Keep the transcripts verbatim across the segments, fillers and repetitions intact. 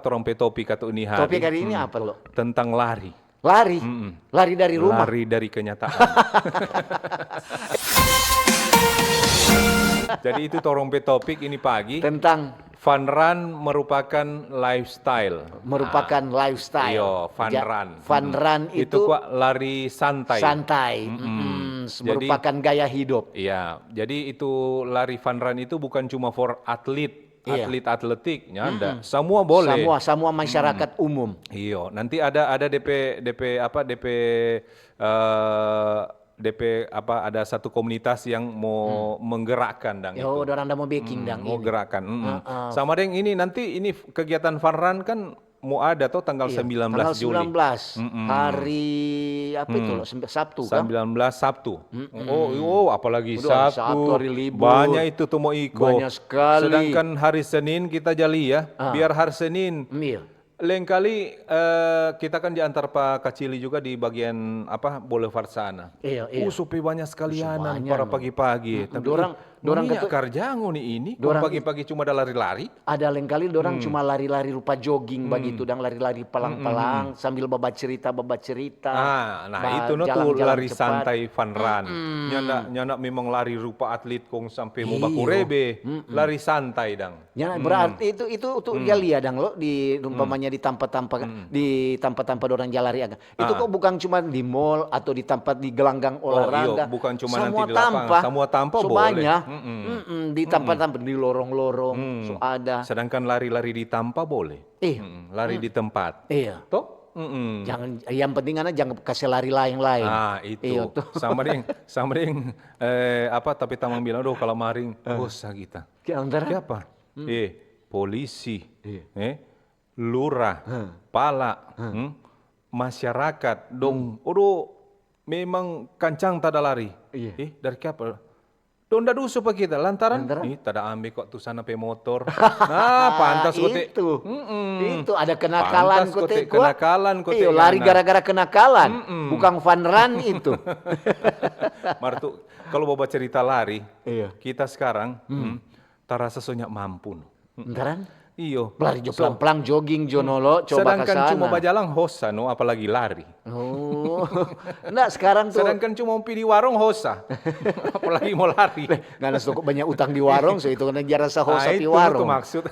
Torang pe topik katu ini hari. Topik hari ini apa, Lo? Tentang lari. Lari? Mm-mm. Lari dari rumah? Lari dari kenyataan. Jadi itu torang pe topik ini pagi. Tentang? Fun run merupakan lifestyle. Merupakan ah, lifestyle. Iyo, fun ja, run. Fun hmm. run itu. Itu kok lari santai. Santai. Mm-mm. Mm-mm. Merupakan jadi, gaya hidup. Iya, jadi itu lari fun run itu bukan cuma for atlet. Iya. Atlet atletik, nyanda. Mm-mm. Semua boleh. Semua, semua masyarakat mm. umum. Iyo, nanti ada ada DP DP apa DP uh, eh, DP apa ada satu komunitas yang mau hmm. menggerakkan dang. Yo, itu. Orang ada mau biking hmm, dang. Mau ini. Gerakan. Mm-mm. Uh-uh. Sama deng ini nanti ini kegiatan fun run kan mau ada tuh tanggal iya, sembilan belas tanggal Juli. Sembilan belas. Mm-mm. Hari apa itu hmm. Sabtu kan? Sembilan belas Sabtu. Mm-mm. Oh, oh, apalagi udah, Sabtu. Sabtu hari libur. Banyak itu tuh mau iko. Banyak sekali. Sedangkan hari Senin kita jali ya. Ah. Biar hari Senin. Iya. Lain kali uh, kita kan diantar Pak Kacili juga di bagian apa Boulevard sana. Iya, iya. Uh, supi banyak sekalianan para pagi-pagi. Hmm, tapi dorang, dorang katu, karjango ni ini, dorang pagi-pagi cuma ada lari-lari. Ada lain kali dorang hmm. cuma lari-lari rupa jogging hmm. bagitu, dang lari-lari pelang-pelang hmm. sambil babacerita, babacerita. Ah, nah itu no tuh lari cepat. Santai fun run. Hmm. Nyanda, nyanda memang lari rupa atlet kong sampai mau bakurebe, hmm. lari santai dang. Ya, hmm. Berarti itu itu untuk hmm. Dia lia dang lo di umpamanya hmm. Di tampa-tampa hmm. Di tampa-tampa dorang jalari agang. Itu ah. Kok bukan cuma di mall atau di tempat di gelanggang olahraga. Oh, iyo, bukan cuma semua nanti di lapangan. Tampa, semua tampa so boleh. Banyak. Mm-mm. Mm-mm. Di tampa-tampa, mm-mm. Di lorong-lorong, mm. So ada. Sedangkan lari-lari di tampa boleh. Iya. Mm-mm. Lari mm. Di tempat. Iya. Toh? Mm-mm. Jangan, yang penting anak jangan kasih lari lain-lain. Ah, itu. Iya, tuh. Sama deng, sama deng, eh, apa, tapi tamang bilang, aduh, kalau maring, eh. Dosa kita. Kiapa? Hmm. Eh, polisi, iya. Eh, lurah, hmm. Pala, hmm. Hmm, masyarakat, dong, hmm. Odo, memang kancang tada lari. Iya. Eh, dari kiapa? Dong da dusu pa kita, lantaran, lantaran? Ih, tada ambe kok tu sana pe motor. Nah, pantas kote. Itu. Mm-mm. Itu ada kenakalan kote. Kenakalan kote. Iyo, lari gara-gara kenakalan. Mm-mm. Bukan fun run itu. Mar tu, kalau bawa cerita lari, iya. Kita sekarang, hmm. Hmm, tarasa so nya mampu no. Ntaran? Iyo. Lari jo so, pelang-pelang, jogging jo no lo, coba sedangkan ka sana. Cuma bajalang hosa no, apalagi lari. Oh. Nda, sekarang tu. Sedangkan cuma pi di warung hosa. Apalagi mau lari. Ngana so banyak utang di warung, so itu kan jarang sa hosa ah, pi itu warung. Itu maksud.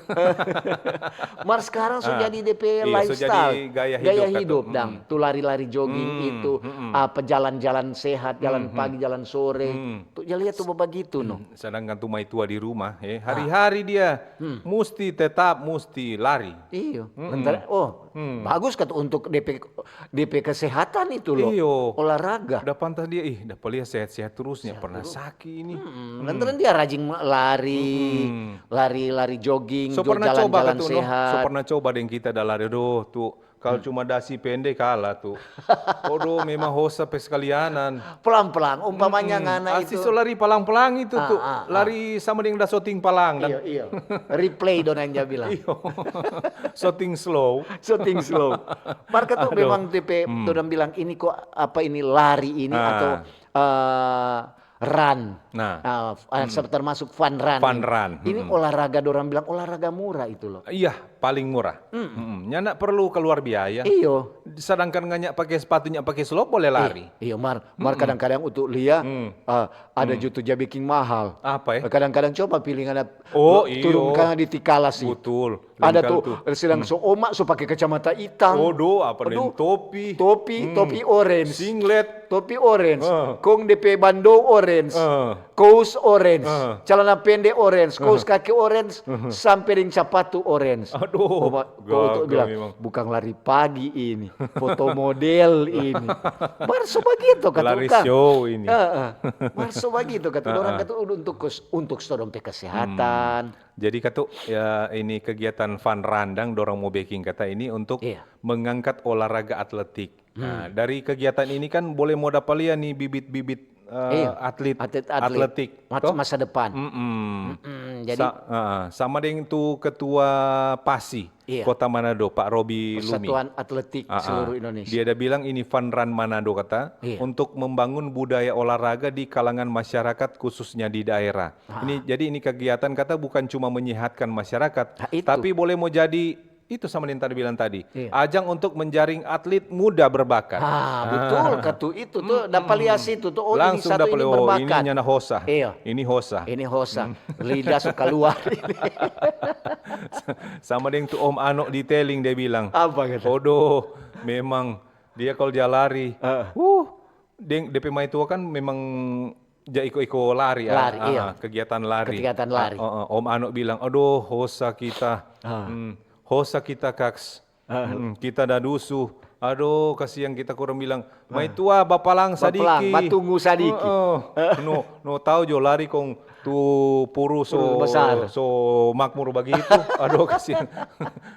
Mar sekarang so ah, jadi D P iyo, lifestyle. So jadi gaya hidup, gaya hidup dang. Hmm. Tu lari-lari jogging hmm, itu, hmm. Apa jalan-jalan sehat, jalan hmm, pagi, jalan sore. Hmm. Tu ja lia tu bagitu no. Hmm. Sedangkan tu maitua di rumah, eh, hari-hari dia musti tetap musti lari. Iyo. Mm-mm. Lantaran, oh, bagus kata untuk D P, D P kesehatan itu loh. Iyo. Olahraga. Udah pantas dia, ih, dapa lia sehat-sehat terus, nya pernah saki ini. Mm-mm. Lantaran dia rajin lari, lari-lari jogging, jalan-jalan sehat. So pernah coba deng kita da lari, aduh, tu Kal cuma dasi pende kala tu. Odo, memang hosa pe skalianan. Pelang-pelang, umpamanya ngana itu. Asi so lari palang-palang itu tu. Lari sama deng da soting palang dang. Iyo, iyo. Replay dong yang dia bilang. Iyo. Soting slow. Soting slow. Mar katu memang tipe dong bilang ini kok apa ini lari ini atau eh, run. Nah, termasuk fun run. Fun run. Ini olahraga dorang bilang olahraga murah itu loh. Iya, paling murah. Nyanda perlu keluar biaya. Iyo. Sedangkan ngana pake sepatu, nya pake slop boleh lari. Iyo, mar, mar kadang-kadang untuk lia, eh, ada jutu ja biking mahal. Apa ya? Kadang-kadang coba pilih ada turun karena di Tikala sih. Betul. Ada tu, sedang so oma so pake kacamata itang. Odo, apa deng topi. Topi, topi orange. Singlet. Topi orange. Kong depe bando orange. Kous orange. Calana pende orange. Kous kaki orange. Sampe deng capatu orange. Aduh, oma, kong tu bilang, bukang lari pagi ini. Foto model ini. Mar so bagitu kata. Lari show ini. Mar so bagitu kata. Dorang kata untuk, untuk so dong pe kesehatan. Jadi katu, ya, ini kegiatan fun run dang dorang mo beking kata ini untuk mengangkat olahraga atletik. Nah, dari kegiatan ini kan boleh mo dapa lia ni bibit-bibit, eh, atlet, atletik, masa depan. Jadi sama deng tu ketua pasi Kota Manado, Pak Robi Lumi. Persatuan Atletik Seluruh Indonesia. Dia ada bilang ini fun run Manado kata untuk membangun budaya olahraga di kalangan masyarakat khususnya di daerah. Ini, jadi ini kegiatan kata bukan cuma menyehatkan masyarakat, tapi boleh mo jadi Itu sama yang tadi bilang tadi. Iya. Ajang untuk menjaring atlet muda berbakat. Ah, betul, katu itu tuh, dapa lia situ tuh, oh, ini Langsung satu dapat ini oh, ini berbakat. Nyana Hosa. Iya. Ini Hosa. Ini Hosa, lidah so kaluar. Sama deng tu Om Ano di Teling dia bilang. Apa kata? Odoh, memang dia kalau dia lari. Heeh. Uh, deng depe maitua kan memang ja iko-iko lari, ah, Lari, ah, iya. Kegiatan lari. Kegiatan lari. Ah, oh, oh. Om Ano bilang, aduh Hosa kita. Ah. Hmm, Hosa kita kaks. Hmm, kita da dusu. Aduh, kasihan kita kurang bilang. Maitua bapalang sadiki. Bapalang, batunggu sadiki. Heeh. No, no tau jo lari kong tu puru so Puru besar. So makmur bagitu. Aduh, kasihan.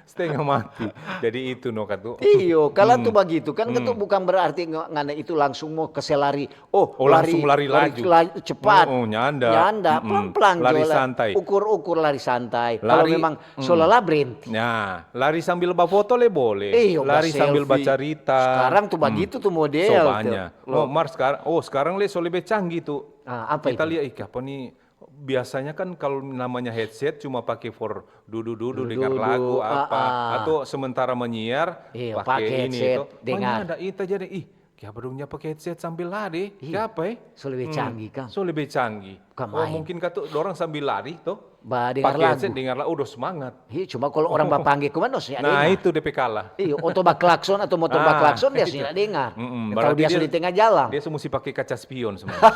Setengah mati. Jadi itu no katu. Iyo, kalau tu bagitu kan itu bukan berarti ng- ngana itu langsung mau ke selari. Oh, Oh, langsung lari laju. la- cepat. Oh, oh, nyanda. Nyanda, Mm-mm. Pelan-pelan Lari jo lah. Santai. Ukur-ukur lari santai. Kalau Lari- memang so lelah berhenti. Nah, lari sambil bafoto le boleh. Iyo, Lari sambil ba-selfie. Bacarita. Sekarang tu Hmm. bagitu tu model So tu. banyak. Oh, Mar sekarang, oh sekarang le so lebe canggih tu. Ah, apa Kita itu? Lihat, ih apa ni biasanya kan kalau namanya headset cuma pakai for dudu-dudu dengar Dudu-dudu, lagu ah, apa ah. Atau sementara menyiar Iya, pakai pakai ini headset, tu. dengar. Mana ada kita jadi ih kiapa dong nya pakai headset sambil lari? Iya. Kiapa eh? So lebe Hmm. canggih kan. So lebe canggih. Bukan Oh, main. Mungkin katu dorang sambil lari tuh. Ba dengar Pakai headset lagu. Dengar lagu udah semangat. Iya, cuma kalau orang bapangge kuman no sini Nah, dengar. Itu depe kalah. Iya, oto baklakson atau motor Ah, baklakson dia itu. sini dengar. Mm-mm, Kalau berarti dia so dia- di tengah jalan. Dia so musti pakai kaca spion sebenarnya.